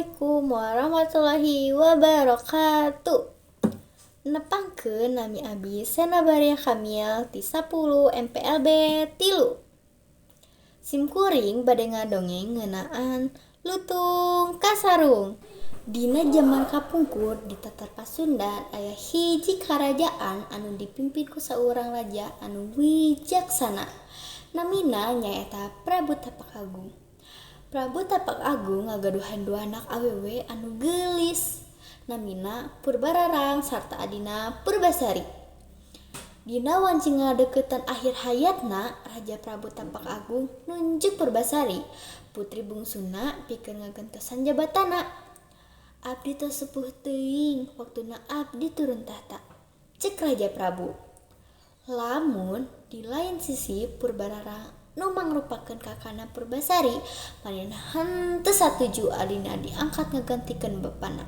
Assalamualaikum warahmatullahi wabarakatuh. Nepangkeun nami abi Sena Baria Kamil ti 10 MPLB 3. Sim kuring bade ngadongeng ngeunaan Lutung Kasarung. Dina jaman kapungkur di Tatar Pasundan aya hiji karajaan anu dipimpin ku saurang raja anu wijaksana. Namina nyaeta Prabu Tapak Agung. Prabu Tapak Agung ngagaduhan dua anak awewe anu geulis, namina Purbararang sarta adina Purbasari. Dina wanci ngadeukeutan akhir hayatna, Raja Prabu Tapak Agung nunjuk Purbasari, putri bungsuna pikeun ngagentosan jabatanna. Abdi tos sepuh teuing waktuna abdi turun tahta, cek Raja Prabu. Lamun di lain sisi Purbararang nu mangrupakeun kakana Purbasari, manehna henteu satuju adina diangkat ngagantikeun bapana.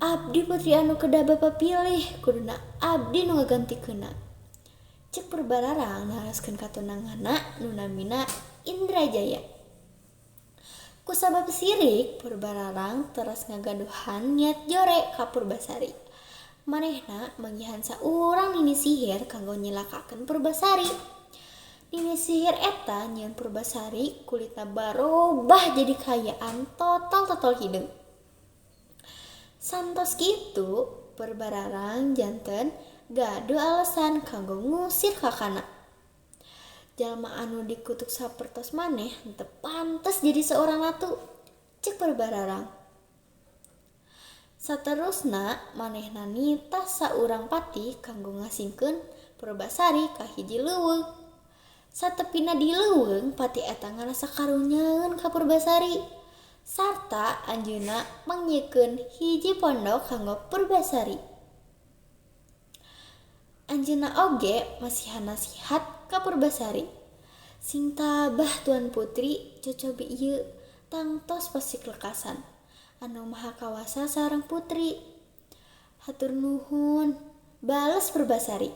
Abdi putri anu kedah bapa pilih, kuduna abdi nu ngagantikeunna, cek Purbararang naroskeun ka tunanganna nu namina Indrajaya. Kusabab sirik, Purbararang teras ngagaduhan niat jore ka Purbasari. Manehna manggihan saurang nini sihir kanggo nyilakakeun Purbasari. Nini sihir eta nyieun Purbasari kulitna barobah jadi kaayaan total-total hideung. Santos kitu, Purbararang janten gaduh alasan kanggo ngusir kakana. Jalma anu dikutuk sapertos maneh henteu pantes jadi seorang ratu, cek Purbararang. Saterusna manehna nitah saurang patih kanggo ngasingkeun Purbasari ka hiji leuweung. Satepina di leuweung, patih eta ngarasa karunyaeun ka Purbasari sarta anjeunna mangyiekeun hiji pondok kanggo Purbasari. Anjeunna oge masihan nasihat ka Purbasari. Sing tabah Tuan Putri, cocobi ieu tangtos pasti kelekasan. Anu Maha Kawasa sareng putri. Hatur nuhun, bales Purbasari.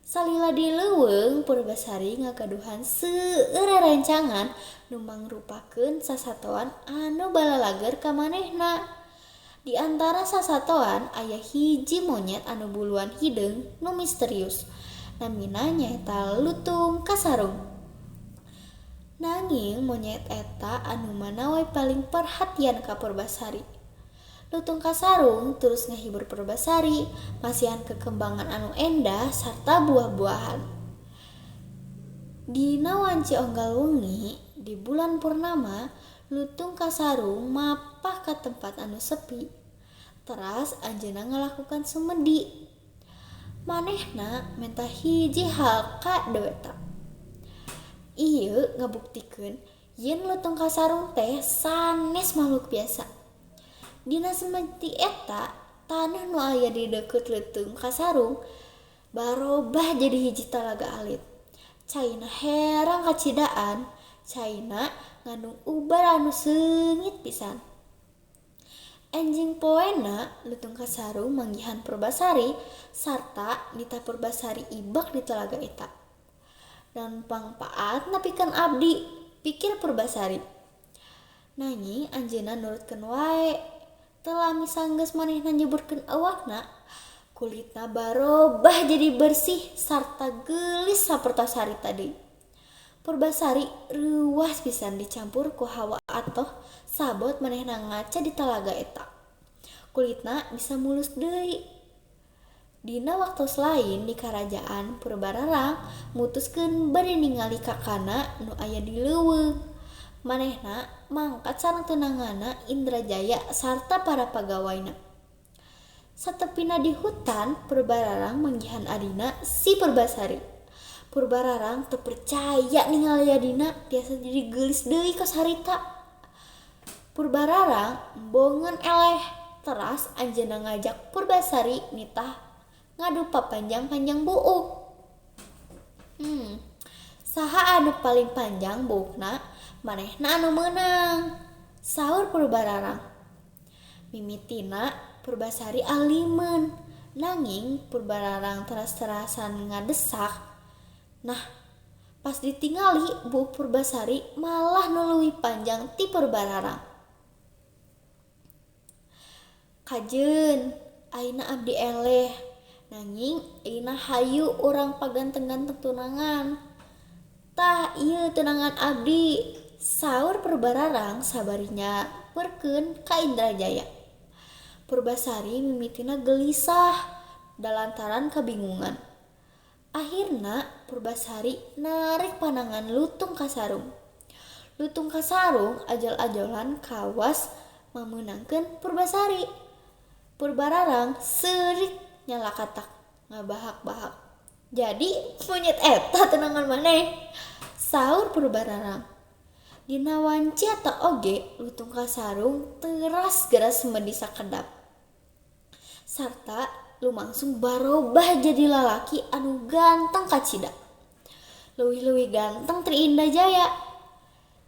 Salila di leuweung, Purbasari ngagaduhan seueur rerencangan nu mangrupakeun sasatoan anu balalager ka manehna. Di antara sasatoan aya hiji monyet anu buluan hideung nu misterius. Namina nyaeta Lutung Kasarung. Nanging monyet eta anu mana we paling perhatian ka Purbasari. Lutung Kasarung terus ngahibur Purbasari, masihan kekembangan anu endah sarta buah-buahan. Dina wanci onggal wengi, di bulan purnama, Lutung Kasarung mapah ka tempat anu sepi. Teras anjeunna ngalakukan semedi. Manehna menta hiji hal ka deweta. Ieu ngabuktikeun yen Lutung Kasarung teh sanes makhluk biasa. Dina semedi eta, tanah nu aya di deukeut Lutung Kasarung barobah jadi hiji talaga alit. Caina herang kacidaan, caina ngandung ubar anu seungit pisan. Enjing poena Lutung Kasarung manggihan Purbasari sarta nitah Purbasari ibak di telaga eta. Dan pangpaatna pikeun abdi, pikir Purbasari. Nanging anjeunna nurutkeun wae. Teu lami sanggeus manehna nyeburkeun awakna, kulitna barobah jadi bersih sarta geulis sapertos harita deui. Purbasari reuwas pisan dicampur ku hawa atoh sabot manehna ngaca di talaga eta. Kulitna bisa mulus deui. Dina waktos lain di karajaan Purbararang mutuskeun bade ningali kakana nu aya di leuweung. Manehna mangkat sareng tunanganna Indrajaya sarta para pagawaina. Satepina di hutan, Purbararang manggihan adina si Purbasari. Purbararang teu percaya ningali adina tiasa jadi geulis deui kos harita. Purbararang embongeun eleh, teras anjeunna ngajak Purbasari nitah ngadu papanjang-panjang buuk. Saha anu paling panjang buukna, manehna anu meunang, saur Purbararang. Mimitina Purbasari alimeun, nanging Purbararang teras-terasan ngadesak. Nah, pas ditingali buuk Purbasari malah nu leuwih panjang ti Purbararang. Kajeun ayeuna abdi eleh nanging ayeuna hayu urang paganteng-ganteng tunangan. Tah ieu tunangan abdi, saur Purbararang sabari nyamperkeun ka Indrajaya. Purbasari mimitina gelisah dalantaran kabingungan. Akhirna Purbasari narik panangan Lutung Kasarung. Lutung Kasarung ajol-ajolan kawas meunangkeun Purbasari. Purbararang seurik nyalakatak ngabahak-bahak. Jadi monyet eta tunangan maneh, saur Purbararang. Dina wanci eta oge Lutung Kasarung teras geura semedi sakedap. Sarta lumangsung barobah jadi lalaki anu ganteng kacida. Leuwih-leuwih ganteng ti Indrajaya.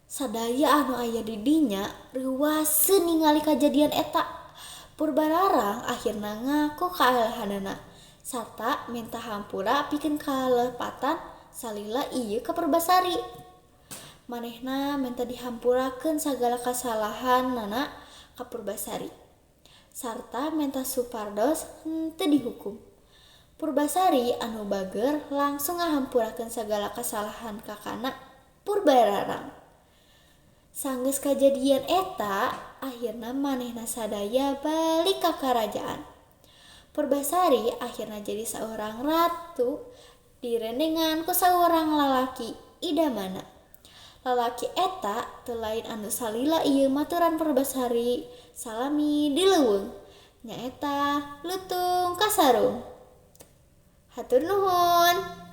Sadaya anu aya di dinya reuwaseun ningali kajadian eta. Purbararang akhirna ngaku kaalahanana sarta minta hampura pikeun kalepatan salila ieu ka Purbasari. Manehna menta dihampurakeun sagala kasalahanana ka Purbasari sarta menta supados henteu dihukum. Purbasari anu bager langsung ngahampurakeun sagala kasalahan kakana Purbararang. Sanggeus kajadian eta, akhirna manehna sadaya balik ka karajaan. Purbasari akhirna jadi saurang ratu direnengan ku saurang lalaki idamana. Lalaki eta teu lain anu salila ieu maturan Purbasari salami di leuweung, nyaeta Lutung Kasarung. Hatur nuhun.